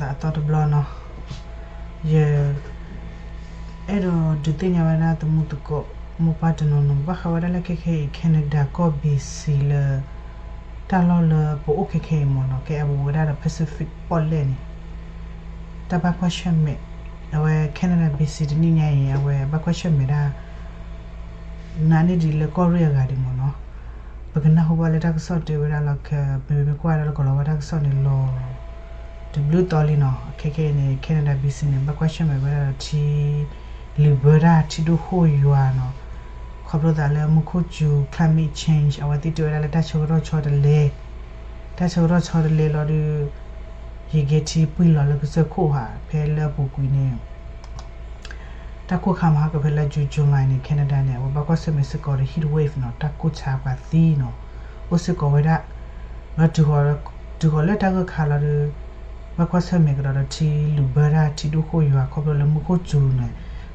သးအသီတဘျီနီၤ, ယအဲၣ်ဒိးဒုးသ့ၣ်ညါဝဲဒၣ်သမူသကိး မိၢ်ပၢ်တနီၤနီၤ ဘၣ်ဃးဝဲဒၣ်လၢခဲခဲအံၤ Canada ကီၢ် BC လၢ တၢ်လီၢ်လၢပအိၣ်ခဲခဲအံၤမ့ၢ်နီၤ, ကဲအဝဲဝဲဒၣ်ဒီး Pacific ပီၣ်လဲၣ်န့ၣ် တၢ်ဘၣ်ကွၢ်ဆၢၣ်မဲာ်, အဝဲ Canada BC တနံၣ်ညါအံၤ အဝဲဘၣ်ကွၢ်ဆၢၣ်မဲာ်ဒၣ် နၤန့ၣ်ဒ်လၢကီၢ်ရ့ၣ်အဂၤဒ်မ့ၢ်နီၤ, ပကနၢ်ဟူဘၣ်လၢတၢ်ကစီၣ်တဲဝဲဒၣ်လီၤ ပမ့ၢ်ကွၢ်ဝဲဒၣ်လၢကီၢ်လီၤဝဲတၢ်ကစီၣ်န့ၣ်လီၤ တဘျုးတီၤလံနီၤ, ခဲခဲအံၤန့ၣ် Canada BC န့ၣ် ဘၣ်ကွၢ်ဆၢၣ်မဲာ်ဝဲဒၣ်ဒီးထံ လုာ်ဘၢတၢ်ထံဒိၣ်ဃိၣ်ယွၤနီၤ, ခီဖျိသးလၢမူခိၣ်စူၤ climate change အဝဲသ့ၣ်တဲဝဲဒၣ်လၢတၢ်ဆၢကတီၢ်ဆီတလဲ, တၢ်ဆၢကတီၢ်ဆီတလဲလီၤဒီး ယကဲထံပှံၢ်လီၤလၢကစၢၢ်ခိၣ်ဟး ဖဲလၢအပူၤကွံာ်န့ၣ် တၢ်ကိၢ်ခါမဟါကဖဲလၢ June July န့ၣ် Canada န့ၣ် အဝဲဘၣ်ကွၢ်ဆၢၣ်မဲာ်စ့ၢ်ကီးဒီး heat wave နီၤ, တၢ်ကိၢ်ဆါပှၤသံနီၤ, အိၣ်စ့ၢ်ကီးဝဲဒၣ်, ဒီးတုၤဃီၤလၢတၢ်ဂၢၢ်ခါလီၤဒီး ဘၣ်ကွၢ်ဆၢၣ်မဲာ်ကဒီးဒီးထံလုာ်ဘၢတၢ်ထံဒိၣ်ဃိၣ်ယွၤ ခီဖျိလၢမူခိၣ်စူၤန့ၣ်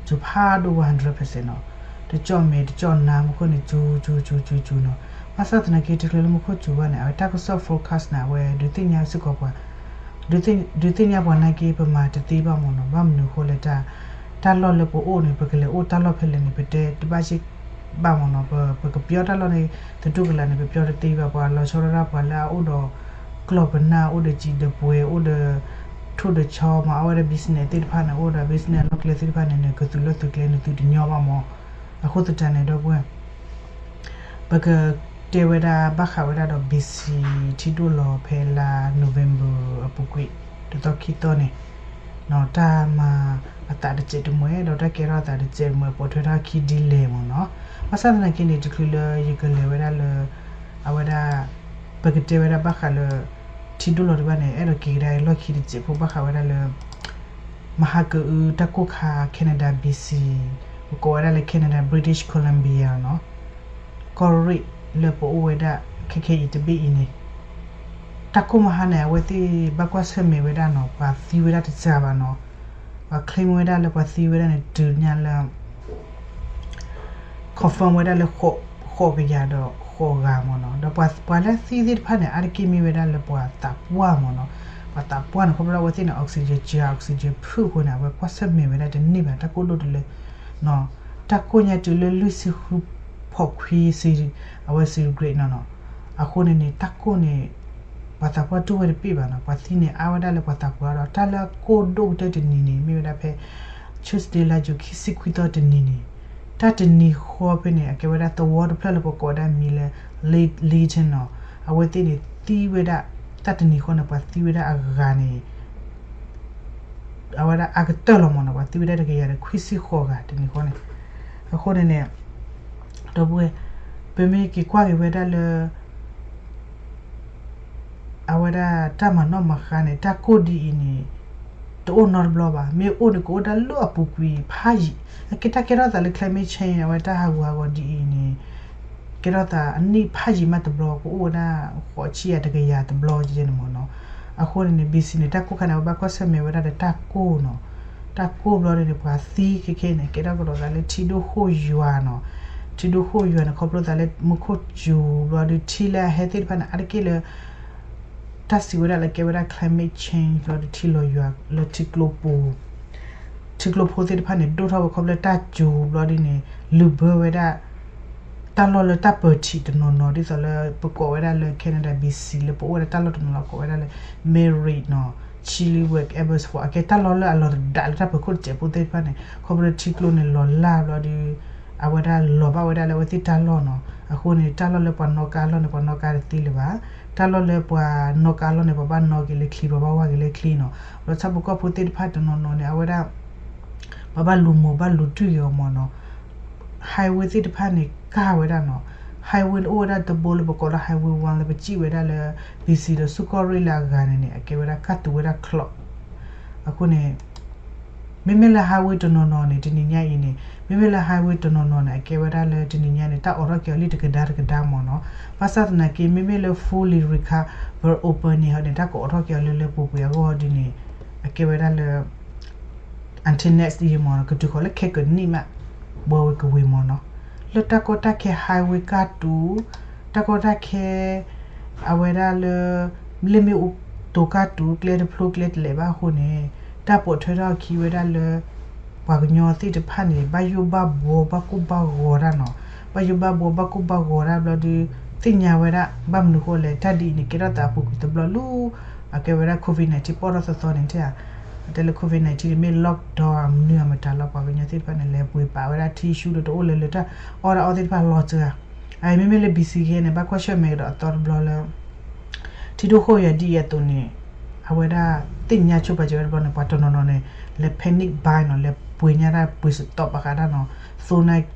စူၤဖးဒိၣ်ဝဲ hundred percent နီၤ, တကၠီၣ်မဲာ်တကၠီၣ်နါမူခိၣ်န့ၣ် စူၤစူၤစူၤစူၤစူၤနီၤ, ဘၣ်ဆၣ်သနာ်က့ တချုးလၢမူခိၣ်စူၤဘၣ်န့ၣ် အဝဲတၢ်ကစီၣ် forecast န့ၣ် အဝဲဒုးသ့ၣ်ညါစ့ၢ်ကီးပှၤ ဒုးသ့ၣ်ညါပှၤနာ်က့ ပမၤတသ့ဘၣ်မ့ၢ်နီၤ, ဘၣ်မနုၤအဃိလဲၣ်တၢ်, တၢ်လီၢ်လၢပအိၣ်န့ၣ် ပကလဲၤအိၣ်တၢ်လီၢ်ဖဲလဲၣ်န့ၣ် ပတဲတဘၣ်စ့ၢ်ဘၣ်မ့ၢ်နီၤ, ပ ပကပျီတၢ်လီၢ်န့ၣ် သတူၢ်ကလာ်န့ၣ် ပပျီတသ့ဘၣ်, ပှၤလီၤဆီဒၣ်တၢ်ပှၤလၢအအိၣ်ဒီး ကျီၢ်ပနၢ် အိၣ်ဒီးစံးဒီးပှဲၤ အိၣ်ဒီး ထိၣ်ဒီးဆီမ့ၢ် အဝဲဒၣ် business သ့ၣ်တဖၣ်န့ၣ် အိၣ်ဒီး business အလီၢ်ကျဲသ့ၣ်တဖၣ်န့ၣ် နကသုးလီၢ်သုးကျဲနသုးတညီဘၣ်မ့ၢ်, အဃိသတးန့ၣ်ဒီပုၢ်ဝဲၢ် ပကတဲဝဲဒၣ်ဘၣ်ဃးဝဲဒၣ်ဒီး BC ထံဒိၣ်လီၤဖဲလါ November အပူၤကွံာ် တသီခံသီန့ၣ်, တၢ်မၤအသးတစဲးတမှဲၤ ဒီးတၢ်ကဲထီၣ်အသးတစဲးတမှဲၤ ပိာ်ထွဲထီၣ်ခံဒ်လဲၣ်မ့ၢ်နီၤ, ဘၣ်ဆၣ်သနာ်က့န့ၣ် တချုးလၢယကလဲၤဝဲဒၣ်လၢ အဝဲဒၣ် ပကတဲဝဲဒၣ်ဘၣ်ဃးလၢ ထံဒိၣ်လီၤတဘၣ်န့ၣ် အဲၣ်ဒိးက့ၤကဒါလီၢ်ခံတစဲးဖိ ဘၣ်ဃးဝဲဒၣ်လၢ မဟါကအုတၢ်ကိၢ်ခါ Canada BC ပကိးဝဲဒၣ်လၢ Canada British Columbia နီၤ, ကီၢ်ရ့ၣ်လၢပအိၣ်ဝဲဒၣ် ခဲခဲအံၤတဘ့ၣ်အံၤန့ၣ်, တၢ်ကိၢ်မဟါန့ၣ် အဝဲသ့ၣ်ဘၣ်ကွၢ်ဆၢၣ်မဲာ်ဝဲဒၣ်နီၤ ပှၤသံဝဲဒၣ်တစှၤဘၣ်နီၤ, ပှၤ claim ဝဲဒၣ်လၢပှၤသံဝဲဒၣ်န့ၣ် တုၤညါလၢ confirm ဝဲဒၣ်လၢ ဃိးကယၤဒီးဃိးဂၤမ့ၢ်နီၤ, ဒီးပှၤလၢသံသ့ၣ်တဖၣ်န့ၣ် အါတက့ၢ်မ့ၢ်ဝဲဒၣ်လၢပှၤသးပှၢ်မ့ၢ်နီၤ, ပှၤသးပှၢ်န့ၣ် ခီဖျိလၢအဝဲသ့ၣ်န့ၣ် oxygen စှၤ oxygen ဖုၣ်အဃိန့ၣ် အဝဲကွၢ်ဆၢၣ်မဲာ်ဝဲဒၣ်တန့ၢ်ဘၣ် တၢ်ကိၢ်ဒိၣ်တလၢ တၢ်ကိၢ်ညါတုၤလၢလွံၢ်ဆံဃု point ခွံ အဝဲ centigrade နီၤနီၤ, အဃိန့ၣ်န့ၣ် တၢ်ကိၢ်န့ၣ် ပှၤသးပှၢ်တူၢ်ဝဲတပ့ၢ်ဘၣ်နီၤ, ပှၤသံန့ၣ် အါဝဲဒၣ်လၢပှၤသးပှၢ်ဒီး တၢ်လၢအကိၢ်ဒိၣ်ကတၢၢ်တနံၤန့ၣ် မ့ၢ်ဝဲဒၣ်ဖဲ Tuesday လါယူၤခံဆံခွံသီတနံၤန့ၣ်, တၢ်တနံၤဃီဖဲန့ၣ် အကဲဝဲဒၣ်သဝီတဖျၢၣ်လၢပကိးဝဲဒၣ်မံၤလၢ Lake Layton နီၤ, အဝဲသ့ၣ်န့ၣ် သံဝဲဒၣ် တၢ်တနံၤဃီန့ၣ် ပှၤသံဝဲဒၣ်အဂၤန့ၣ် အဝဲဒၣ်အါကတၢၢ်လီၤမ့ၢ်နီၤ, ပှၤသံဝဲဒၣ်တကယၤဒီးခွံဆံဃိးဂၤတနံၤဃီန့ၣ်, အဃိန့ၣ်န့ၣ် ဒီပုၢ်ဝဲၢ် ပမ့ၢ်က့ၤကွၢ်က့ၤဝဲဒၣ်လၢ အဝဲဒၣ်တၢ်မၤနီၣ်မၤဃါန့ၣ် တၢ်ကိၢ်ဒ်အံၤန့ၣ် တအိၣ်နီတဘျီဘၣ်, မ့ၢ်အိၣ်န့ၣ် ကအိၣ်ဒၣ်လၢအပူၤကွံာ်ဖးယံာ်, အကဲတၢ်ကဲထီၣ်သးလၢ climate change အဝဲတၢ်ဟးဂူာ်ဟးဂီၤဒ်အံၤန့ၣ် ကဲထီၣ်သးအနံၣ်ဖးယံာ်မးတဘျီ ကအိၣ်ဝဲဒၣ် ဃိးဆံယၤတကယၤတဘျီန့ၣ်မ့ၢ်နီၤ, အဃိန့ၣ်န့ၣ် BC န့ၣ် တၢ်ကိၢ်ခါန့ၣ် အဝဲဘၣ်ကွၢ်ဆၢၣ်မဲာ်ဝဲဒၣ်ဒီးတၢ်ကိၢ်နီၤ, တၢ်ကိၢ်ဘျီဒ်န့ၣ် ပှၤသံခဲခဲန့ၣ် ကဲထီၣ်ကဒီးသးလၢထံဒိၣ်ဃိၣ်ယွၤနီၤ, ထံဒိၣ်ဃိၣ်ယွၤန့ၣ် ခီဖျိသးလၢမူခိၣ်စူၤဘျီဒီးထံလၢအဟဲသ့ၣ်တဖၣ်န့ၣ် အါတက့ၢ်လၢ တၢ်စံးဝဲဒၣ်လၢကဲဝဲဒၣ် climate change ဘျီဒီးထံလီၤယွၤလၢထံကျိပူၤ, ထံကျိဖိသ့ၣ်တဖၣ်န့ၣ် ဒိၣ်ထီၣ်ဝဲခီဖျိတၢ်စူၤဘျီဒ်န့ၣ် လုာ်ဘၢဝဲဒၣ် တၢ်လီၢ်လၢတၢ်ပၢၤထံးတနီၤနီၤ ဒ်သိးလၢပကိးဝဲဒၣ်လၢ Canada BC လၢပအိၣ်ဝဲဒၣ်တၢ်လီၢ်တနီၤနီၤ ကိးဝဲဒၣ်လၢ Merritt နီၤ, Chilliwack, Abbotsford အကဲတၢ်လီၢ်လၢအလီၤသဒါလၢတၢ်ပၢၤခိၣ်တစဲးဖိသ့ၣ်တဖၣ်န့ၣ် ခီဖျိထံကျိန့ၣ်လီၤလၢ်ဘျီဒီး အဝဲဒၣ်လီၤဘၣ်ဝဲဒၣ်လၢအဝဲသ့ၣ်တၢ်လီၢ်နီၤ, အဃိန့ၣ် တၢ်လီၢ်လၢပှၤနီၣ်ကါအလီၢ်န့ၣ် ပှၤနီၣ်ကါတသ့လၢၤဘၣ်, တၢ်လီၢ်လၢပှၤနီၣ်ကါအလီၢ်န့ၣ် ပှၤဘၣ်နီၣ်က့ၤလၢချံ ပှၤဘၣ်ဝၢ်က့ၤလၢချံနီၤ, ဒီးဆၣ်ဖိကီၢ်ဖိသ့ၣ်တဖၣ်တနီၤနီၤန့ၣ် အဝဲဒၣ် ပှၤဘၣ်လူၤမိၢ်ဘၣ်လူၤတွံၢ်က့ၤအီၤမ့ၢ်နီၤ, highway သ့ၣ်တဖၣ်န့ၣ် ကၢ်ဝဲဒၣ်နီၤ, highway န့ၣ်အိၣ်ဝဲဒၣ်တဘိလၢပကိးလၢ highway one လၢပစံၣ်ဝဲဒၣ်လၢ BC ဒီးဆူကီၢ်ရ့ၣ်လၢအဂၤန့ၣ်န့ၣ် အကဲဝဲဒၣ်ကၢ်တူာ်ဝဲဒၣ်ချီး, အဃိန့ၣ် မ့မ့ၢ်လၢ highway တနီၤနီၤန့ၣ် တနံၤညါအံၤန့ၣ် မ့မ့ၢ်လၢ highway တနီၤနီၤန့ၣ် အကဲဝဲဒၣ်လၢတနံၤညါန့ၣ် တၢ်အိးထီၣ်က့ၤအီၤလံတကဒါတကဒါမ့ၢ်နီၤ, ဘၣ်ဆၣ်သနာ်က့ မ့မ့ၢ်လၢ fully recover open န့ၣ်ဟီန့ၣ် တၢ်ကအိးထီၣ်က့ၤအီၤလၢလၢပူၤကွံာ်အဂီၢ်ဒ်န့ၣ် အကဲဝဲဒၣ်လၢ until next year မ့ၢ်နီၤ, ကတုၤဃီၤလၢခဲကနံၣ်မး ဘှီဝဲကဝ့ၤမ့ၢ်နီၤ, လၢတၢ်ကီတၢ်ခဲ highway ကၢ်တူာ်, တၢ်ကီတၢ်ခဲ အဝဲဒၣ်လၢ လ့ၣ်မ့ၣ်အူ တိၤကၢ်တူာ်ကျဲတဖျိကျဲတလဲၤဘၣ်အဃိန့ၣ် တၢ်ပိာ်ထွဲထီၣ်အခံဝဲဒၣ်လၢ ပှၤကညီသ့ၣ်တဖၣ်န့ၣ် ဘၣ်ယိၣ်ဘၣ်ဘှီဘၣ်ကိၢ်ဘၣ်ဂီၤတၢ်နီၤ, ဘၣ်ယိၣ်ဘၣ်ဘှီဘၣ်ကိၢ်ဘၣ်ဂီၤတၢ်ဘျီဒီး သ့ၣ်ညါဝဲဒၣ် ဘၣ်မနုၤဃိလဲၣ် တၢ်ဒ်အံၤန့ၣ် ကဲထီၣ်သးအပူၤကွံာ်တဘျီလၢ အကဲဝဲဒၣ် COVID nineteen ပီၣ်ထီၣ်သီသီန့ၣ် တဲလၢ COVID nineteen န့ၣ် မ့ၢ် lockdown မနုၤအမတၤလီၤ ပှၤကညီသ့ၣ်တဖၣ်န့ၣ် လဲၤပှ့ၤပာ်ဝဲဒၣ် tissue ဒီးတအိၣ်လၢၤလၢတၢ်အီၣ်တၢ်အီသ့ၣ်တဖၣ်လီၤစှၤ အမ့မ့ၢ်လၢ ဘံၣ်စံၣ် ခဲအံၤန့ၣ် ဘၣ်ကွၢ်ဆၢၣ်မဲာ်ကဒီးအသီတဘျီလၢ ထံဒိၣ်ဃိၣ်ယွၤဒ်အံၤအသိးန့ၣ် အဝဲဒၣ်သ့ၣ်ညါဆိပာ်စၢၤဝဲတဘျီန့ၣ် ပှၤတနီၤနီၤန့ၣ် လဲၤ panic buy နီၤ လဲၤပှ့ၤညါတၢ်ပှ့ၤစတီးပာ်ဃာ်တၢ်နီၤ, သိ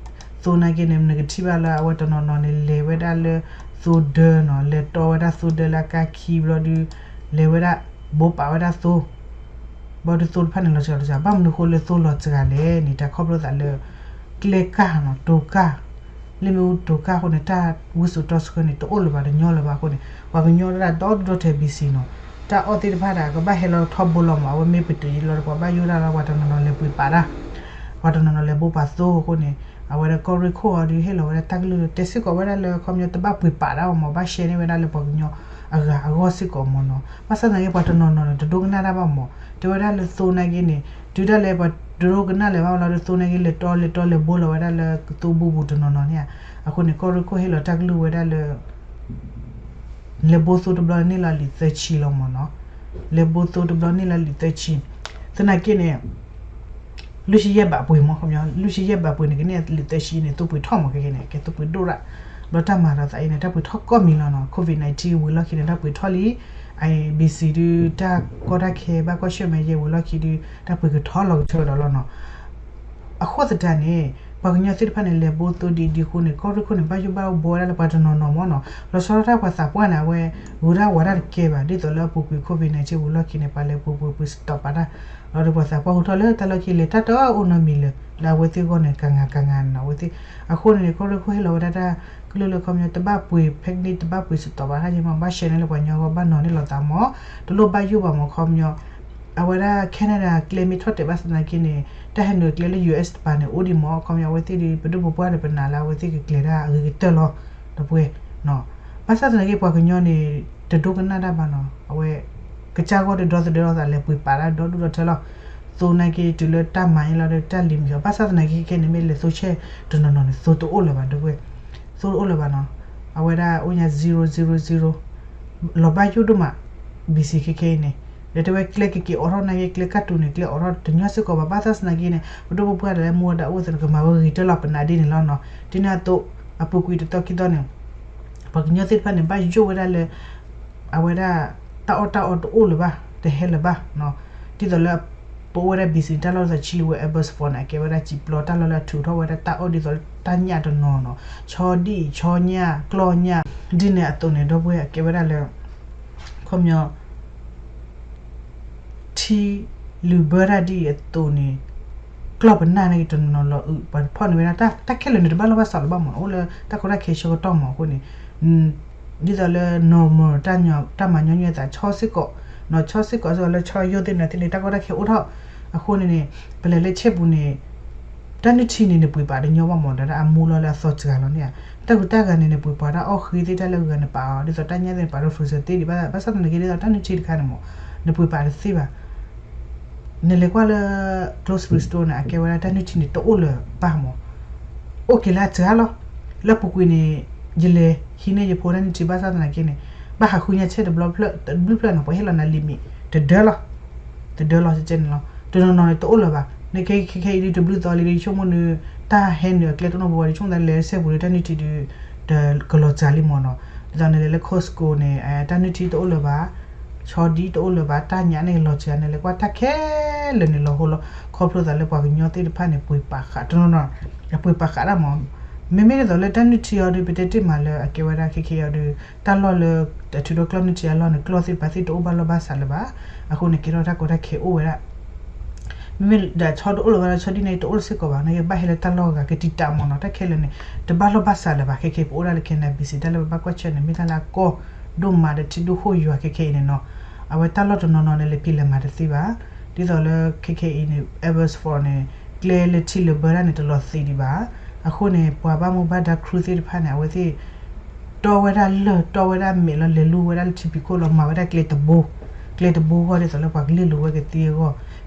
သိနာ်က့န့ၣ်နကထံၣ်ဘၣ်လၢအဝဲတနီၤနီၤန့ၣ် လဲၤဝဲဒၣ်လၢသိဒၢနီၤ လဲၤတီဝဲဒၣ်သိဒၢလၢအကါခံဘျီဒီး လဲၤဝဲဒၣ် ဘိးပာ်ဝဲဒၣ်သိ ဘျီဒီးသိတဖၣ်န့ၣ်လီၤစှၤလီၤစှၤ ဘၣ်မနုၤဃိလၢသိလီၤစှၤလဲၣ်န့ၣ် တၢ်ခီဖျိသးလၢ ကျဲကၢ်နီၤ တိၤကၢ် လၢမ့ၣ်အူတိၤကၢ်အဃိန့ၣ် တၢ်ဝံစိာ်တီဆှၢန့ၣ် တအိၣ်လၢၤဘၣ်တညီလၢၤဘၣ်အဃိန့ၣ် ပှၤကညီတၢ်ဒီဒူၣ်ဒီထၢ ဘံၣ်စံၣ် နီၤ တၢ်အီၣ်သ့ၣ်တဖၣ်ဒၣ် ကဘၣ်ဟဲလီၤထီဘိလီၤမး အဝဲမ့ၢ်ပတုာ်ယံၤလီၤဒီး ပှၤဘၣ်ယိၣ်ဒၣ်လၢပှၤတနီၤနီၤလဲၤပှ့ၤပာ်တၢ် ပှၤတနီၤနီၤလဲၤဘိးပာ်သိအဃိန့ၣ် အဝဲဒၣ်ကီၢ်ရ့ၣ်ခိၣ်အီၤဒီး ဟ့ၣ်လီၤဝဲဒၣ်တၢ်ကလုၢ်လၢတဲစ့ၢ်ကီးဝဲဒၣ်လၢ ခီပညီတဘၣ်ပှ့ၤပာ်တၢ်အီၤမး ဘၣ်ရှဲန့ၢ်ဝဲဒၣ်လၢပှၤကညီအဂၤအဂီၢ်စ့ၢ်ကီးမးနီၤ ဘၣ်ဆၣ်သနာ်က့ ပှၤတနီၤနီၤန့ၣ် တဒိကနၣ်တၢ်ဘၣ်မး တဲဝဲဒၣ်လၢသိနာ်က့န့ၣ် တုၤဒၣ်လဲာ်ပှၤတဒိကနၣ်လၢၤဘၣ်လီၤဒီး သိနာ်က့လဲၤတီလဲၤတီလဲၤဘိလီၤဝဲဒၣ်လၢသိဘူပူၤတနီၤနီၤန့ၣ် အဃိန့ၣ် ကီၢ်ရ့ၣ်ခိၣ်ဟ့ၣ်လီၤတၢ်ကလုၢ်ဝဲဒၣ်လၢ လဲၤဘိသိတဘျီန့ၢ်လီၤလံာ်သၢဆံလီၤမးနီၤ, လဲၤဘိသိတဘျီန့ၢ်လီၤလံာ်သၢဆံ, သနာ်က့န့ၣ် လွံၢ်ဆံယဲၢ်ဘးပှ့ၤမး ခီပညီ လွံၢ်ဆံယဲၢ်ဘးပှ့ၤန့ၣ် ကန့ၢ်လံာ်သၢဆံန့ၣ် သိပှ့ၤထီၣ်မး ခဲကဲန့ၣ် ကဲသိပှ့ၤဒိၣ်ရၣ်, ဘျီတၢ်မၤဒီးသးအံၤန့ၣ် တၢ်ပှ့ၤထီၣ်ကိးမံၤလီၤနီၤ, COVID nineteen ဝံၤလီၢ်ခံန့ၣ် တၢ်ပှ့ၤထီၣ်လံ, အဘံစံဒု တၢ်ကီတၢ်ခဲ ဘၣ်ကွၢ်ဆၢၣ်မဲာ်ယဲၢ်ဝံၤလီၢ်ခံဒု တၢ်ပှ့ၤကထီလီၤကထၢဒီးလီၤနီၤ. အဃိသတးန့ၣ် ပှၤကညီသ့ၣ်တဖၣ်န့ၣ် လဲၤဘိသိဒ်အံၤဒ်အဃိန့ၣ် ကီၢ်ရ့ၣ်ခိၣ်န့ၣ် ဘၣ်ယိၣ်ဘၣ်ဘှီဝဲဒၣ်လၢပှၤတနီၤနီၤမးနီၤ, လီၤဆီဒၣ်တၢ်ပှၤသးပှၢ်န့ၣ် အဝဲ ဂုၤတၢ်ဝၤတၢ်တကဲဘၣ် ဒ်သိးလၢအပူၤကွံာ် COVID nineteen ဝံၤလီၢ်ခံန့ၣ် ပှၤလဲၤပှ့ၤပှ့ၤပှ့ၤစတီးပာ်တၢ်, လီၤဒီးပှၤသးပှၢ်ဟူထီၣ်လၢတၢ်လီၢ်ခံလဲၤတၢ်တအိၣ်နီတမံၤလၢၤ လၢအဝဲသ့ၣ်အဂီၢ်န့ၣ် ကၤငၤကၤငၤန့ၣ်နီၤ အဝဲသ့ၣ်, အဃိန့ၣ်န့ၣ် ကီၢ်ရ့ၣ်ခိၣ်ဟ့ၣ်လီၤဝဲဒၣ်တၢ်ကလုၢ်လၢခီပညီ တဘၣ်ပှ့ၤ picnic တဘၣ်ပှ့ၤစတီးပာ်တၢ်က့မး ဘၣ်ရှဲန့ၢ်လၢပှၤကညီအဂီၢ် ဘၣ်နီၤန့ၢ်လီၤသးမး, တလိၣ်ဘၣ်ယိၣ်ဘၣ်မး ခီပညီ အဝဲဒၣ် Canada ကျဲမ့ၢ်ထီၣ်တဲာ်ဘၣ်ဆၣ်သနာ်က့န့ၣ် တၢ်ဟဲနုာ်ကျဲလၢ US တပၤန့ၣ် အိၣ်ဒံးမး ခီပညီ အဝဲသ့ၣ်ဒီး ပဒိၣ်ပပှၢ်ဒီးပနာ်လၢအဝဲသ့ၣ်ကကျဲၤတၢ်အဂ့ၤကတၢၢ်လီၤ, ဒီပုၢ်ဝဲၢ်, ဘၣ်ဆၣ်သနာ်က့ ပှၤကညီန့ၣ် တဒိကနၣ်တၢ်ဘၣ်နီၤ အဝဲ ကစၢ်ဂီၢ်ဒီးဒီသဒၢလီၤသးလဲၤပှ့ၤပာ်တၢ်ဒီဒူၣ်ဒီထၢလီၤ, သိနာ်က့တုၤလၢတၢ်မၤအံၤလီၤဒီးတၢ်လံၤမံၤအီၤ ဘၣ်ဆၣ်သနာ်က့ခဲကဲန့ၣ် မ့ၢ်လဲၤသိဆဲၣ်တနီၤနီၤန့ၣ် သိတအိၣ်လၢၤဘၣ် ဒီပုၢ်ဝဲၢ်, သိတအိၣ်လၢၤဘၣ်နီၤ, အဝဲဒၣ်အိၣ်ညါ zero zero zero လီၤဘၣ်ယိၣ်ဒိၣ်မး ဘံစံခဲကဲအံၤန့ၣ်, ဒီးတဲဝဲကျဲကက့ၤအိးထီၣ်နာ်က့ ကျဲကၢ်တူာ်န့ၣ် ကျဲအိးထီၣ်တညီစ့ၢ်ကီးဘၣ် ဘၣ်ဆၣ်သနာ်က့န့ၣ် ပဒိၣ်ပပှၢ်ဒီးလၢမူဝဲဒၣ်အိၣ်သ့ၣ်န့ၣ် ကမၤဝဲဂ့ၤကတၢၢ်လီၤ ပနာ်ဒ်န့ၣ်လီၤနီၤ, ဒ်န့ၣ်အသိး အပူၤကွံာ်တသီခံသီန့ၣ် ပှၤကညီသ့ၣ်တဖၣ်န့ၣ် ဘၣ်ယိၣ်ဝဲဒၣ်လၢ အဝဲဒၣ် တၢ်အီၣ်တၢ်အီတအိၣ်လၢၤဘၣ် တဟဲလၢၤဘၣ်, ဒ်သိးလၢ ပအိၣ်ဝဲဒၣ်ဘံစံတၢ်လီၢ်တဆီလံဝဲ Abbotsford န့ၣ် အကဲဝဲဒၣ်စံာ်ပျီတၢ်လီၢ်လၢအထုးထီၣ်ဝဲဒၣ်တၢ်အီၣ်ဒ်သိးလၢတၢ်ညၣ်တနီၤနီၤ, ဆီဒံၣ် ဆီညၣ် ကျီၢ်ညၣ် ဒ်န့ၣ်အသိးန့ၣ် ဒီပုၢ်ဝဲၢ် အကဲဝဲဒၣ်လၢ ခီပညီ ထံလုာ်ဘၢတၢ်ဒ်အံၤအသိးန့ၣ် ကျီၢ်ပနၢ်န့ၣ်တနီၤနီၤလီၤအုး ပှၤဖီၣ်န့ၢ်ဝဲဒၣ် တၢ်ခဲလၢာ်န့ၣ် တဘၣ်လိာ်ဘၣ်စးလၢၤဘၣ်မး အိၣ်လၢတၢ်ကီတၢ်ခဲဆၢကတီၢ်မးအဃိန့ၣ် ဒ်သိးလၢ normal တၢ်မၤညီနုၢ်အသး ဆီစ့ၢ်ကီး နီၤ ဆီစ့ၢ်ကီး စ့ၢ်ကီးလၢဆီယိၣ်သ့ၣ်န့ၣ် သ့ၣ်န့ၣ် တၢ်ကီတၢ်ခဲအိၣ်ထီၣ် အဃိန့ၣ်န့ၣ် ပလဲၤလၢဆဲပူၤန့ၣ် တၢ်နုၢ်ထံန့ၣ် နပှ့ၤပာ်တညီဘၣ်မး ဒီးအမူလီၤလၢအသီစှၤလီၤန့ၣ်ဧါ တၢ်ဂုၤတၢ်ဂၤန့ၣ် နပှ့ၤပာ်တၢ်အီၣ်ဃ့သ့ၣ်တၢ်လၢဂၤနပာ်အီၤ ဒ်သိးတၢ်ညၣ်သ့ၣ်နပာ်လၢ freezer သ့ဒံးဘၣ် ဘၣ်ဆၣ်သနာ်က့ဒ်သိးတၢ်နုၢ်ထံတခါန့ၣ်မး နပှ့ၤပာ်တသ့ဘၣ် နလဲၤကွၢ်လၢ grocery store န့ၣ် အကဲဝဲဒၣ်တၢ်နုၢ်ထံန့ၣ် တအိၣ်လၢၤဘၣ်မး အိၣ်က့ၤလၢအစှၤလီၤ လၢပူၤကွံာ်န့ၣ် ယလဲၤဟံးန့ၢ်ယဖိတၢ်နုၢ်ထံ ဘၣ်ဆၣ်သနာ်က့န့ၣ် ဘၣ်ဟးဃုညါဆဲတဘျီဖျၢၣ် တဘျုးဖျၢၣ်နီၤ ပှၤဟ့ၣ်လီၤနၤ limit တဒၢလီၤ တဒၢလီၤ ကဲန့ၣ်လီၤ တနီၤနီၤန့ၣ် တအိၣ်လၢၤဘၣ် နကဲခဲခဲအံၤဒုး တဘျုးသီလံဒီး ယဆိကမိၣ်နုၤ တၢ်ဟဲနုာ်အကျဲတအိၣ်နီတဘျီဘၣ်ဒီး ဆိကမိၣ်သးလဲၤလၢဆဲပူၤဒီး တၢ်နုၢ်ထံဒုး တကလီၤစှၤလံမးနီၤ ဒ်သိးနလဲၤလၢ Costco န့ၣ် တၢ်နုၢ်ထံတအိၣ်လၢၤဘၣ် ဆီဒံတအိၣ်လၢၤဘၣ် တၢ်ညၣ်န့ၣ်လီၤစှၤ နလဲၤကွၢ်တၢ်ခဲလၢာ်န့ၣ်လီၤဟိလီၤ ခီဖျိသးလၢပှၤကညီသ့ၣ်တဖၣ်န့ၣ် ပှ့ၤပာ်ဃာ် တနီၤနီၤ ပှ့ၤပာ်ဃာ်ဒၣ်မး မ့မ့ၢ်ဒ်သိးလၢတၢ်နုၢ်ထံအီၤဒီး ပတဲတ့ၢ်မးလၢအကဲဝဲဒၣ်ခဲခဲအံၤဒီး တၢ်လီၢ်လၢ အထုးထီၣ်ကျီၢ်နုၢ်ထံအလီၢ်န့ၣ် ကျီၢ်သ့ၣ်တဖၣ်သ့ၣ်တအိၣ်ဘၣ်လိာ်ဘၣ်စးလၢၤဘၣ် အဃိန့ၣ် ကဲထီၣ်တၢ်ကီတၢ်ခဲအိၣ်ဝဲဒၣ် မ့မ့ၢ်ဒၣ်ဆီတအိၣ်လၢၤဘၣ်ဒီး ဆီဒံန့ၣ် တအိၣ်စ့ၢ်ကီးဘၣ် နကဘၣ်ဟဲလၢတၢ်လီၢ်ဂၤကတံာ်တာ်မးနီၤ တၢ်ခဲလၢာ်န့ၣ် တဘၣ်လိာ်ဘၣ်စးလၢၤဘၣ် ခဲခဲပအိၣ်ဒၣ်လၢ Canada B C တၢ်လၢပဘၣ်ကွၢ်ဆၢၣ်န့ၣ် မ့ၢ်တၢ်လၢအကီၢ်ဒိၣ်မးဒီးထံဒိၣ်ဃိၣ်ယွၤခဲခဲအံၤန့ၣ်နီၤ အဝဲတၢ်လီၢ်တနီၤနီၤန့ၣ် လဲၤဖံးလဲၤမၤတသ့ဘၣ် ဒ်သိးလၢခဲခဲအံၤန့ၣ် Abbotsford န့ၣ် ကျဲလၢထံလၢာ်ဘၢတၢ်န့ၣ် တလီၤသ့ဒံးဘၣ် အဃိန့ၣ် ပှၤဘၣ်မူဘၣ်ဒါ crew သ့ၣ်တဖၣ်န့ၣ် အဝဲသ့ၣ် တီဝဲဒၣ်လၢၢ် တီဝဲဒၣ်မဲာ်လီၤ လဲၤလူဝဲဒၣ်လၢထံဖံးခိၣ်လီၤ မၤဝဲဒၣ်ကျဲတဘိ ကျဲတဘိအဂီၢ်ဒ်သိးလၢပှၤကလုာ်လိၤဝဲကသ့အဂီၢ်,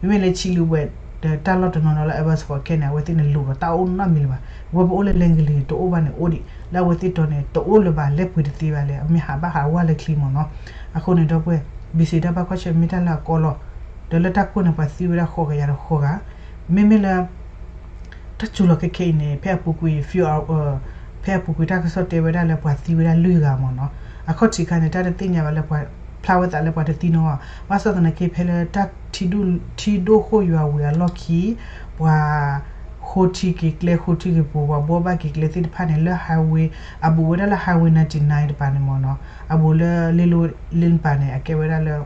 မ့မ့ၢ်လၢဆံးလူၤဘှဲး ဒီးတၢ်လီၢ်တနီၤနီၤလၢ Abbotsford ခဲန့ၣ် အဝဲသ့ၣ်န့ၣ်လိၤဒီးတၢ်အိၣ်နီတမံၤလၢၤဘၣ်. ဝဲပအိၣ်လၢ Langley တအိၣ်ဘၣ်န့ၣ် အိၣ်ဒံး လၢအဝဲသ့ၣ်တီၤန့ၣ် တအိၣ်လၢၤဘၣ် လဲၤပှ့ၤတသ့ဘၣ်လဲၣ်, အမ့ၢ်ဟးဘၣ်ဟးဝဲလၢချံမ့ၢ်နီၤ. အဃိန့ၣ်ဒီပုၢ်ဝဲၢ် ဘံစံး တၢ်ဘၣ်ကွၢ်ဆၢၣ်မဲာ်တၢ်လၢအကီလီၤ, ဒီးလၢတၢ်ကိၢ်န့ၣ် ပှၤသံဝဲဒၣ်ဃိးကယၤဒီးဃိးဂၤ, မ့မ့ၢ်လၢ တၢ်စူၤလီၤခဲခဲအံၤန့ၣ် ဖဲအပူၤကွံာ် few hour, ဖဲအပူၤကွံာ်တၢ်ကစီၣ်တဲဝဲဒၣ်လၢပှၤသံဝဲဒၣ်လွံၢ်ဂၤမ့ၢ်နီၤ. အခီၣ်ထံးခါန့ၣ် တၢ်တသ့ၣ်ညါဘၣ်လၢပှၤ ဖျါဝဲသးလၢပှၤတသံနီၤဘၣ်. ဘၣ်ဆၣ်သနာ်က့ ဖဲလၢတၢ်ထံဒိၣ် ထံဒိၣ်ဃိၣ်ယွၤဝံၤအလီၢ်ခံ ပှၤ ဃိထံက့ၤကျဲ ဃိထံက့ၤပူၤ ပှၤဘှီဘၣ်က့ၤကျဲသ့ၣ်တဖၣ်န့ၣ် လၢ highway အဘူးဝဲဒၣ်လၢ highway ninety nine တပၤန့ၣ်မ့ၢ်နီၤ, အဘူးလၢ လ့လိ လ့နပၤန့ၣ် အကဲဝဲဒၣ်လၢ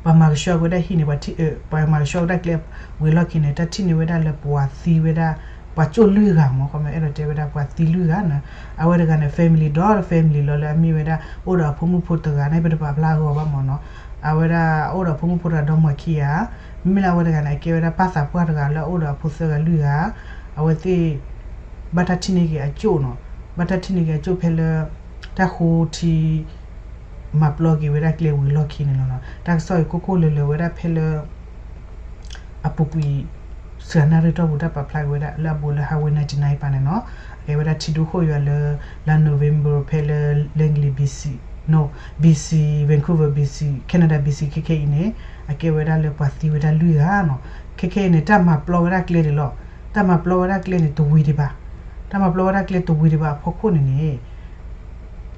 ပှၤမၤကဆှီက့ၤဝဲဒၣ်ဟံၣ်န့ၣ် ပှၤထံၣ် ပှၤမၤကဆှီက့ၤဝဲဒၣ်ကျဲဝံၤအလီၢ်ခံန့ၣ် တၢ်ထံၣ်န့ၢ်ဝဲဒၣ်လၢပှၤသံဝဲဒၣ် ပှၤကၠိၣ်လွံၢ်ဂၤမ့ၢ် ခီမ့ၢ်အဲၣ်ဒိးတဲဝဲဒၣ်ပှၤသံလွံၢ်ဂၤန့ၣ်, အဝဲတဂၤန့ၣ် family ဒီး family လီၤလၢအမ့ၢ်ဝဲဒၣ် အိၣ်ဒီးအဖိမုၣ်ဖိတဂၤန့ၣ် ပတပာ်ဖျါအဂီၢ်ဘၣ်မ့ၢ်နီၤ, အဝဲဒၣ်အိၣ်ဒီးအဖိမုၣ်ဖိတဂၤဒီးမၤခံဂၤ, မ့မ့ၢ်လၢအဝဲတဂၤန့ၣ် အကဲဝဲဒၣ်ပၢ်သးပှၢ်တဂၤလၢအအိၣ်ဒီးအဖိသၢဂၤလွံၢ်ဂၤ, အဝဲသ့ၣ် ဘၣ်တၢ်ထံၣ်န့ၢ်က့ၤအကၠိၣ်နီၤ, ဘၣ်တၢ်ထံၣ်န့ၢ်က့ၤအကၠိၣ်ဖဲလၢ တၢ်ဃိထံ မၤပျီက့ၤဝဲဒၣ်ကျဲဝံၤအလီၢ်ခံန့ၣ်လီၤနီၤ. တၢ်ကစီၣ်အံၤကိၢ်ကိၢ်လၢၤလၢၤဝဲဒၣ်ဖဲလၢ အပူၤကွံာ် စှၤနၣ်ရံၣ်တီၢ်ပူၤ တၢ်ပာ်ဖျါက့ၤဝဲဒၣ်လၢအဘူးလၢ highway ninety nine ပၤန့ၣ်နီၤ, အကဲဝဲဒၣ်ထံဒိၣ်ဃိၣ်ယွၤလၢ လါ November ဖဲလၢ Langley BC, no, BC, Vancouver BC, Canada BC ခဲခဲအံၤန့ၣ် အကဲဝဲဒၣ်လၢပှၤသံဝဲဒၣ်လွံၢ်ဂၤနီၤ. ခဲခဲအံၤန့ၣ် တၢ်မၤပျီဝဲဒၣ်ကျဲန့ၣ်လီၤ. တၢ်မၤပျီဝဲဒၣ်ကျဲန့ၣ်တဝံၤဒံးဘၣ်. တၢ်မၤပျီဝဲဒၣ်ကျဲတဝံၤဒံးဘၣ်အဖီခိၣ်န့ၣ်န့ၣ်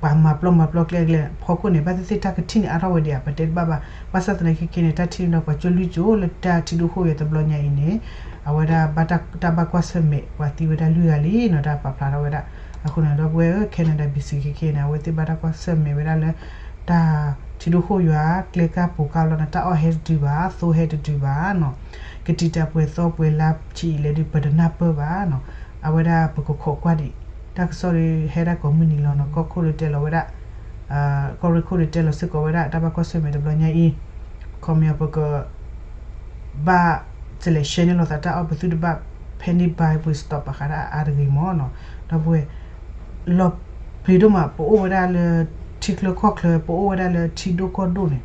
ပှၤမၤပျီမၤပျီကျဲကျဲဖီခိၣ်န့ၣ် ဘၣ်သ့ၣ်သ့ၣ်တၢ်ကထံၣ်န့ၢ်အါထီၣ်ဝဲဒံးဧါ ပတဲတဘၣ်ဘၣ်. ဘၣ်ဆၣ်သနာ်က့ခဲခဲန့ၣ် တၢ်ထံၣ်န့ၢ်ဒီးပှၤကၠိၣ်လွံၢ်ကၠိၣ်လၢတၢ်ထံဒိၣ်ဃိၣ်ယွၤတဘျီညါအံၤန့ၣ် အဝဲဒၣ်ဘၣ်တၢ်ဘၣ်ကွၢ်ဆၢၣ်မဲာ် ပှၤသံဝဲဒၣ်လွံၢ်ဂၤလံနီၤ တၢ်ပာ်ဖျါထီၣ်ဝဲဒၣ်. အဃိန့ၣ်ဒီပုၢ်ဝဲၢ်ဧၢ Canada BC ခဲခဲန့ၣ် အဝဲသ့ၣ်ဘၣ်တၢ်ကွၢ်ဆၢၣ်မဲာ်ဝဲဒၣ်လၢ တၢ်ထံဒိၣ်ဃိၣ်ယွၤ ကျဲကၢ်ပူၤကၢ်လီၢ်န့ၣ် တၢ်အီၣ်ဟဲတတုၤဘၣ် သိဟဲတတုၤဘၣ်နီၤ. ကတံာ်တာ်ပှဲၤသီပှဲၤလါဆံးအံၤလဲၣ်ဒုး ပတနၢ်ပၢၢ်ဘၣ်နီၤ. အဝဲဒၣ်ပကခိးကွၢ်ဒံး တၢ်ကစီၣ်ဒုးဟဲဒၣ်ကိးမုၢ်နံၤလီၤနီၤ. ကီၢ်ခိၣ်ဒုးတဲလီၤဝဲဒၣ် ကီၢ်ရ့ၣ်ခိၣ်ဒုးတဲလီၤစ့ၢ်ကီးဝဲဒၣ် တၢ်ဘၣ်ကွၢ်ဆၢၣ်မဲာ်တဘျီညါအံၤ ခီပညီပက ဘၣ် စလဲၤရှဲန့ၢ်လိာ်သးတၢ်အီၣ်ပသုတဘၣ် ဖဲန့ၣ်ဘၣ်ပှ့ၤ stop ပာ်ဃာ်ဒၣ်အါတဂ့ၤမ့ၢ်နီၤ. ဒီပုၢ်ဝဲၢ် လီၤပျံၤဒိၣ်မး ပအိၣ်ဝဲဒၣ်လၢ ထံချၢကီၢ်ချၢ ပအိၣ်ဝဲဒၣ်လၢထံဒိၣ်ကီၢ်ဒိၣ်န့ၣ်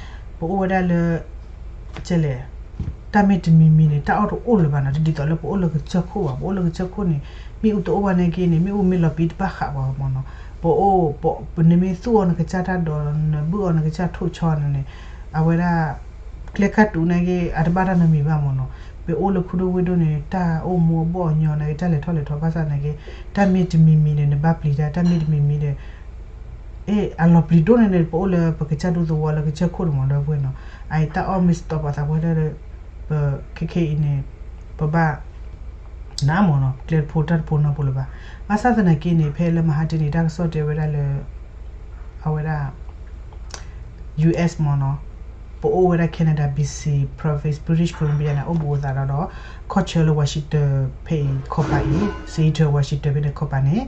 ပအိၣ်ဝဲဒၣ်လၢ ကဲလဲၣ် တၢ်မ့ၢ်တမံၤမံၤန့ၣ် တၢ်အီၣ်တအိၣ်လၢၤဘၣ်နီၤ. တဒ်သိးလၢပအိၣ်လၢကစၢၢ်ခိၣ်ဘၣ်. ပအိၣ်လၢကစၢၢ်ခိၣ်န့ၣ် မ့ၣ်အူတအိၣ်ဘၣ်နာ်က့န့ၣ် မ့ၣ်အူမ့ၢ်လီၤပံတဘၣ်ဃးပှၤမ့ၢ်နီၤ. ပအိၣ် ပ နမ့ၢ်သူၣ်အီၤနကစၢ်တၢ်ဒိး နဘုၣ်အီၤနကစၢ်ထိၣ်ဆီန့ၣ်န့ၣ် အဝဲဒၣ် ကျဲခါတူာ်နာ်က့ အတဘၣ်တၢ်နီတမံၤဘၣ်မ့ၢ်နီၤ. ပအိၣ်လၢခူဒိၣ်ဝ့ၢ်ဒိၣ်န့ၣ် တၢ်အိၣ်မူအဘီၣ်အညီနာ်က့ တၢ်လဲၤထီၣ်လဲၤထီဘၣ်ဆၣ်နာ်က့ တၢ်မ့ၢ်တမံၤမံၤန့ၣ် နဘၣ်ပျံၤတၢ် တၢ်မ့ၢ်တမံၤမံၤဒီး အ့ အလီၤပျံၤဒိၣ်န့ၣ်န့ၣ် ပအိၣ်လၢပကစၢ်ဒူသဝီလၢကစၢၢ်ခိၣ်န့ၣ်မ့ၢ်ဒီပုၢ်ဝဲၢ်နီၤ. အအံၤတၢ်အီၣ်မ့ၢ် stop ပာ်သးပှၢ်တၢ်ဒီး ပခဲခဲအံၤန့ၣ် ပဘၣ် နၤမ့ၢ်နီၤ ကျဲတဖိတၢ်တဖိနီတဖိလၢၤဘၣ်. ဘၣ်ဆၣ်သနာ်က့န့ၣ် ဖဲလၢမဟါတနံၤတၢ်ကစီၣ်တဲဝဲဒၣ်လၢ အဝဲဒၣ် US မ့ၢ်နီၤ ပအိၣ်ဝဲဒၣ် Canada BC province British Columbia န့ၣ် အိၣ်ဘူးအသးဒီး ကီၢ်ဆၢလၢ Washington ဖဲအံၤခီပၤအံၤ Seattle Washington ဖဲန့ၣ်ခီပၤန့ၣ်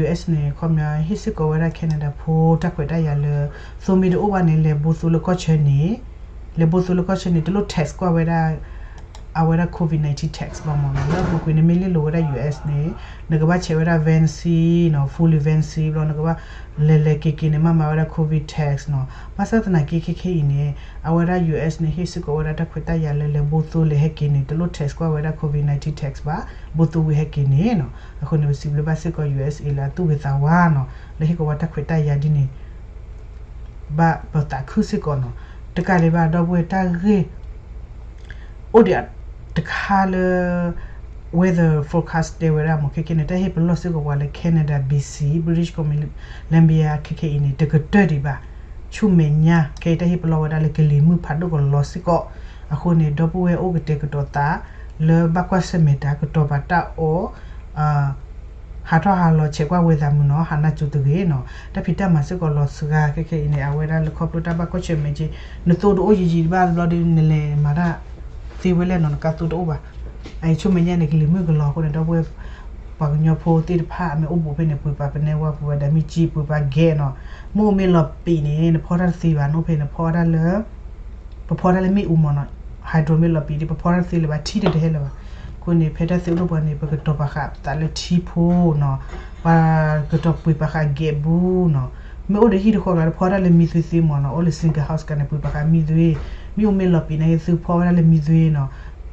US န့ၣ် ခီပညီဟ့ၣ်စ့ၢ်ကီးဝဲဒၣ် Canada ဖိတၢ်ခွဲးတၢ်ယာ်လၢ သိမ့ၢ်တအိၣ်ဘၣ်န့ၣ် လဲၤဘိသိလၢကီၢ်ဆၢန့ၣ် လဲၤဘိသိလၢကီၢ်ဆၢန့ၣ် တလိၣ် test ကွၢ်ဝဲဒၣ် အဝဲဒၣ် COVID nineteen test ဘၣ်မ့ၢ်နီၤ. လၢအပူၤကွံာ်န့ၣ် မ့ၢ်လ့ၣ်လိာ်ဝဲဒၣ် US န့ၣ် နကဘၣ်ဆဲးဝဲဒၣ် vaccine နီၤ fully vaccine ဘျီ နကဘၣ်လဲၤလဲၤက့ၤက့ၤန့ၣ် မ့ၢ်မၤဝဲဒၣ် COVID test နီၤ. ဘၣ်ဆၣ်သနာ်က့ခဲခဲအံၤန့ၣ် အဝဲဒၣ် US န့ၣ် ဟ့ၣ်စ့ၢ်ကီးဝဲဒၣ်တၢ်ခွဲးတၢ်ယာ်လၢ လဲၤဘိသိလဲၤဟဲက့ၤန့ၣ် တလိၣ် test ကွၢ်ဝဲဒၣ် COVID nineteen test ဘၣ် ဘိသိဝံၤဟဲက့ၤန့ၣ်နီၤ. အဃိန့ၣ် ပစံးဘျုးဘၣ်စ့ၢ်ကီး USA လၢအသူၣ်ဂ့ၤသးဝါနီၤ လၢဟ့ၣ်က့ၤဝဲတၢ်ခွဲးတၢ်ယာ်ဒ်န့ၣ် ဘၣ်ပသးခုစ့ၢ်ကီးနီၤ. တကးဒံးဘၣ် ဒီပုၢ်ဝဲၢ် တၢ်ဂ့ၢ် အိၣ်ဒံးတခါလၢ weather forecast တဲဝဲဒၣ်မ့ၢ်ခဲကဲန့ၣ် တၢ်ဟ့ၣ်ပလီၢ်စ့ၢ်ကီးပှၤလၢ Canada, BC, British Columbia ခဲခဲအံၤန့ၣ် တကတၢၢ်ဒံးဘၣ်. ဆူမဲာ်ညါ ခဲအံၤတၢ်ဟ့ၣ်ပလီၢ်ဝဲဒၣ်လၢကလံၤမုၢ်ဖးဒိၣ်ကလီၤစ့ၢ်ကီး. အဃိန့ၣ် ဒီပုၢ်ဝဲၢ်အိၣ်ကတဲာ်ကတီၤသး လၢဘၣ်ကွၢ်ဆၢၣ်မဲာ်တၢ်ကတီၤပာ်တၢ်အီၣ် ဟးထီၣ်ဟးလီၤဆဲးကွၢ်ဝဲသးမုၢ်နီၤ ဟးနၢ်ကၠိတဂ့ၤနီၤ. တၢ်ဖံးတၢ်မၤစ့ၢ်ကီးလီၤစှၤခဲခဲအံၤန့ၣ် အဝဲဒၣ်လၢခီဖျိတၢ်ဘၣ်ကွၢ်ဆၢၣ်မဲာ်က့ နသိတအိၣ်ယံာ်ယံာ်ဘၣ်ဘျီဒီး နလဲၤမၤတၢ်သ့ဝဲလဲၣ်နီၤ နကသိတအိၣ်ဘၣ်. အအံၤဆူမဲာ်ညါန့ၣ် ကလံၤမုၢ်ကလီၤအဃိန့ၣ် ဒီပုၢ်ဝဲၢ် ပှၤကညီဖိသ့ၣ်တဖၣ် အမ့ၢ်အိၣ်ဘူးဖဲန့ၣ် ပှ့ၤပာ်ပနဲဝါ ပှ့ၤပာ်ဒၣ်မ့ၢ်ကၠံ ပှ့ၤပာ်ဂဲၤနီၤ. မ့ၢ်အိၣ်မ့ၢ်လီၤပံာ်န့ၣ် နဖီတၢ်တသ့ဘၣ် နအိၣ်ဖဲန့ၣ် နဖီတၢ်လၢ ပဖီတၢ်လၢမ့ၣ်အူမ့ၢ်နီၤ hydro မ့ၢ်လီၤပံာ်ဒီး ပဖီတၢ်တသ့လၢၤဘၣ် ထံန့ၣ်တဟဲလၢၤဘၣ်. အဃိန့ၣ် ဖဲတၢ်သ့အိၣ်ဒီးပှၤန့ၣ် ပကတီၤပာ်ဃာ်သးလၢထံဖိနီၤ ပှၤကတီၤပှ့ၤပာ်ဃာ်ဂဲၤဘူးနီၤ မ့ၢ်အိၣ်ဒီးဟံၣ်တဃီကျါ ဖီဒၣ်လၢမံသွ့သ့မ့ၢ်နီၤ, အိၣ်လၢ single house ကျါန့ၣ် ပှ့ၤပာ်ဃာ်မံသွ့, မ့ၢ်အိၣ်မ့ၢ်လီၤပံာ်န့ၣ် သုဖီဝဲဒၣ်လၢမံသွ့နီၤ.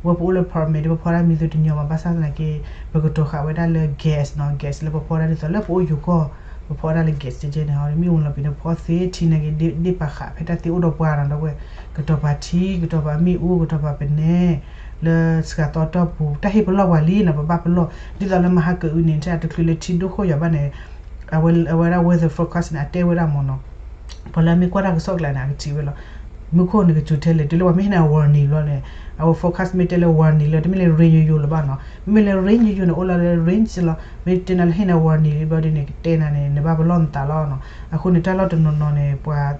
ဝဲပအိၣ်လၢ apartment ဒီး ပဖီဒၣ်မံသွ့တညီမး, ဘၣ်ဆၣ်သနာ်က့ ပကတီၤဃာ်ဝဲဒၣ်လၢ gas နီၤ, gas လၢပဖီဒၣ်ဒ်သိးလၢပအိၣ်ယိၤကီၢ် ပဖီဒၣ်လၢ gas ကဲကဲန့ၣ်, မ့ၢ်အိၣ်လီၤပံာ်န့ၣ် ဖီသ့ထံနာ်က့ ဒ့ၣ်ပာ်ဃာ်ဖဲတၢ်သ့အိၣ်ဒီးပှၤနီၤ, ဒီပုၢ်ဝဲၢ်, ကတီၤပာ်ထံ, ကတီၤပာ်မ့ၣ်အူ, ကတီၤပာ်ပနဲ လၢစှၤသီတီၢ်ပူၤ, တၢ်ဟ့ၣ်ပလီၢ်ပှၤလံနီၤ, ပဘၣ်ပလီၢ်, ဒ်သိးလၢမဟါကအုန့ၣ် တချုးလၢထံဒိၣ်ဃိၣ်ယွၤဘၣ်န့ၣ်, အဝဲဒၣ် weather forecast န့ၣ် အတဲဝဲဒၣ်မ့ၢ်နီၤ, ပှၤလၢအမ့ၢ်ကွၢ်တၢ်ကစီၣ်ကျါန့ၣ် အကထံၣ်ဝဲလီၤ. မူခိၣ်န့ၣ်ကစူၤထဲလဲၣ်, တုၤလၢပှၤမ့ၢ်ဟ့ၣ်နၤ warning လီၤန့ၣ်, အဝဲ forecast မ့ၢ်တဲလၢ warning လၢ တမ့ၢ်လၢ rain ယိယိလၢၤဘၣ်နီၤ, မ့မ့ၢ်လၢ rain ယိယိန့ၣ် အိၣ်လီၤလၢ rain စ့လီၤ, မ့ၢ်တဲနၤလၢဟ့ၣ်နၤ warning လံဘျီဒ်န့ၣ် ကတဲနၤန့ၣ် နဘၣ်ပလီၢ်နသးလီၤနီၤ. အဃိန့ၣ် တၢ်လီၢ်တနီၤနီၤန့ၣ် ပှၤ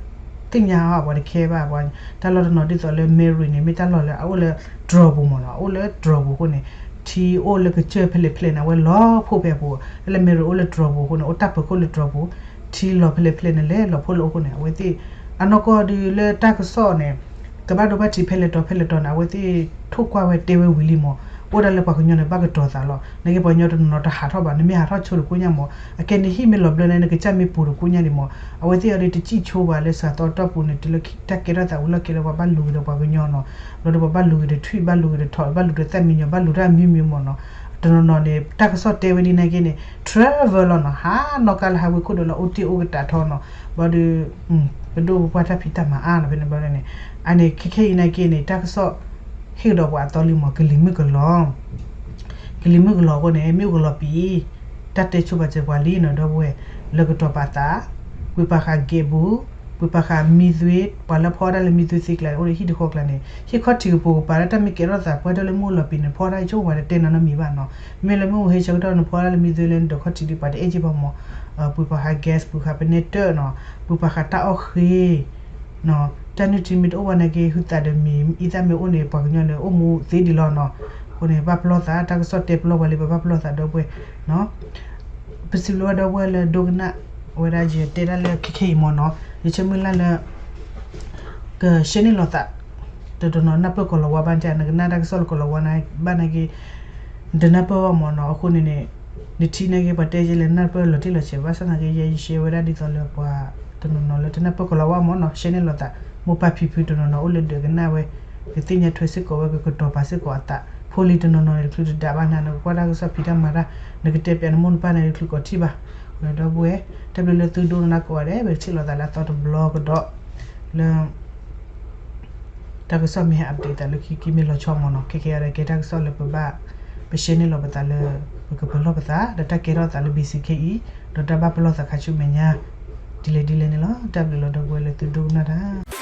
သ့ၣ်ညါအီၤ ပှၤတခဲဘၣ်, ပှၤ တၢ်လီၢ်တနီၤဒ်သိးလၢ Mary န့ၣ် မ့ၢ်တၢ်လီၢ်လၢအအိၣ်လၢတြီၤပူၤမ့ၢ်နီၤ, အိၣ်လၢတြီၤပူၤအဃိန့ၣ် ထံအိၣ်လၢကစၢၢ်ဖဲလဲၣ်ဖဲလဲၣ်န့ၣ် အဝဲလီၤဖှိၣ်ဖဲအပူၤ, တၢ်လၢ Mary အိၣ်လၢတြီၤပူၤအဃိန့ၣ် အိၣ်တၢ်ပၢၤခိၣ်လၢတြီၤပူၤ, ထံလီၤဖဲလဲၣ်ဖဲလဲၣ်န့ၣ် လဲၤလီၤဖှိၣ်လၢအဃိန့ၣ် အဝဲသ့ၣ် အနီၢ်ကီၢ်ဒုးလၢတၢ်ကစီၣ်န့ၣ် ကဘၣ်ဒိဘၣ်ထံးဖဲလဲၣ်တီၤဖဲလဲၣ်တီၤန့ၣ် အဝဲသ့ၣ်ထိၣ်ကွၢ်ဝဲတဲဝဲဝံၤလံမ့ၢ်, အိၣ်ဒၣ်လၢပှၤကညီန့ၣ် ဘၣ်ကတီၤသးလီၤ, နာ်က့ပှၤကညီတနီၤနီၤတဟးထီၣ်ဘၣ်, နမ့ၢ်ဟးထီၣ်ဆိတကိညါမ့ၢ်, အကဲနဟံၣ်မ့ၢ်လီၤဘျၢန့ၣ် နကစၢ်မ့ၢ်ပူၤတကိညါဒံးမ့ၢ်, အဝဲသ့ၣ်အီၤဒုးတစံၣ်ဆိဘၣ်လၢစှၤသီတီၢ်ပူၤန့ၣ် တုၤလၢတၢ်ကဲထီၣ်သးဝံၤလီၢ်ကဲလၢပှၤဘၣ်လူၤက့ၤဒီးပှၤကညီနီၤ, ဘျီဒီးပှၤဘၣ်လူၤက့ၤဒီးထွံၣ် ဘၣ်လူၤက့ၤဒီးထီး ဘၣ်လူၤဒီးသၣ်မံညီၤ ဘၣ်လူၤတၢ်မံမံမ့ၢ်နီၤ, တနီၤနီၤန့ၣ် တၢ်ကစီၣ်တဲဝဲဒ်န့ၣ်က့န့ၣ် travel လီၤနီၤ, ဟးနီၢ်ကါလၢဟးဝ့ၢ်ခိၣ်ဒီးလၢ အိၣ်တ့ၢ်အိၣ်ကတးထီနီၤ, ဘျီဒီး ပဒိၣ်ပပှၢ်တၢ်ဖံးတၢ်မၤအါနီၤ ဖဲန့ၣ်ဘျီန့ၣ်, အန့ၣ်ခဲခဲအံၤနာ်က့န့ၣ် တၢ်ကစီၣ် ဟ့ၣ်ကဒီးပှၤအသီလံမ့ၢ် ကလံၤမုၢ်ကလီၤ, ကလံၤမုၢ်ကလီၤအဃိန့ၣ် မ့ၣ်အူကလီၤပံာ်, တၢ်တဲဆိပာ်စၢၤပှၤလံနီၤ ဒီပုၢ်ဝဲၢ်, လၢကတီၤပာ်သး, ပှ့ၤပာ်ဃာ် gas ပူၤ, ပှ့ၤပာ်ဃာ်မံသွ့, ပှၤလၢဖီဒၣ်လၢမံသွ့သ့ကျါန့ၣ် အိၣ်ဒီးဟံၣ်တဃီကျါန့ၣ် ဟ့ၣ်ခီၣ်ထံးကပိာ်ကပၤလၢတၢ်မ့ၢ်ကဲထီၣ်သး ပှဲၤဒီးလၢမ့ၣ်အူလီၤပံာ်န့ၣ် ဖီဒၣ်ဆိပှၤတတဲနၤနီတမံၤဘၣ်နီၤ, မ့ၢ်လၢမ့ၣ်အူဟဲဆၢကတီၢ်န့ၣ် ဖီဒၣ်လၢမံသွ့လၢနဒိးခီၣ်ထံးဒံး ပှၤတအဲၣ်က့ၤဘၣ်မ့ၢ်, ပှ့ၤပာ်ဃာ် gas ပှ့ၤဃာ်ပနဲတၢၣ်နီၤ, ပှ့ၤပာ်ဃာ်တၢ်အီၣ်ဃ့ တၢ်နုၢ်ထံမ့ၢ်တအိၣ်ဘၣ်နာ်က့ ဟုသးဒီးမံၤ အံသၣ်မ့ၢ်အိၣ်န့ၣ် ပှၤကညီန့ၣ် အိၣ်မူသ့ဒံးလီၤနီၤ, အဃိန့ၣ် ဘၣ်ပလီၢ်သး တၢ်ကစီၣ်တဲပလီၢ်ပှၤလံ ပဘၣ်ပလီၢ်သးဒီပုၢ်ဝဲၢ်, ပစံးဘျုးဝဲဒီပုၢ်ဝဲၢ်လၢဒိကနၣ်ဝဲဒၣ်ယတဲဒၣ်လၢခဲခဲအံၤမ့ၢ်နီၤ, ယဆၢမုၢ်လၢ်လၢ ကရှဲန့ၢ်လိာ်သး တနီၤနီၤ နၢ်ပၢၢ်ကီၤလၤဝါဘၣ်တဲ နကနၣ်တၢ်ကစီၣ်လၢကီၤလၤဝါဘၣ်နာ်က့ နတနၢ်ပၢၢ်ဘၣ်မ့ၢ်နီၤ, အဃိန့ၣ်န့ၣ် နထံၣ်နာ်က့ ပှၤတဲယဲလဲၣ် နၢ်ပၢၢ်လီၤတံၢ်လီၤဆဲး ဘၣ်ဆၣ်သနာ်က့ ယဲယရှဲဝဲဒၣ် ဒ်သိးလၢပှၤတနီၤနီၤလၢတနၢ်ပၢၢ်ကီၤလၤဝါမ့ၢ်နီၤ ရှဲန့ၢ်လိာ်သး, မိၢ်ပၢ်ဖံဖုတနီၤနီၤ အိၣ်လၢဒၢးကနၣ်ဝဲ, ကသ့ၣ်ညါထွဲစ့ၢ်ကီးဝဲ ကကတီၤပာ်စ့ၢ်ကီးအသး, ဖိလံၤတနီၤနီၤန့ၣ် တချုးတဒးဘၣ်နၤ နကကွၢ်တၢ်ကစီၣ်ဖံးတၢ်မၤတၢ် နကတဲပျးနမိၢ်နပၢ်န့ၣ် တချုးကိးထံၣ်ဘၣ်, ဒီပုၢ်ဝဲၢ်, တၢ်ဘျုးလၢသုဒိကနၣ်ကိးဂၤဒဲး ပကထံၣ်လိာ်သးလၢအသီတဘျီကဒီး လၢ တၢ်ကစီၣ်မ့ၢ်ဟဲ update သးလၢခံက့ၤမ့ၢ်လီၤဆီမ့ၢ်နီၤ, ခဲကဲအံၤဒီးကဲတၢ်ကစီၣ်လၢပဘၣ် ပရှဲန့ၢ်လီၤပသးလၢ ပကပလီၢ်ပသး ဒီးတၢ်ကဲထီၣ်သးလၢ ဘံၣ်စံၣ်ခဲအံၤ ဒီးတၢ်ဘၣ်ပလီၢ်သးခါဆူမဲာ်ညါ ဒ်လဲၣ်ဒ်လဲၣ်န့ၣ်လီၤ. တၢ်ဘျုးလီၤဒီပုၢ်ဝဲၢ်လၢသုဒိကနၣ်တၢ်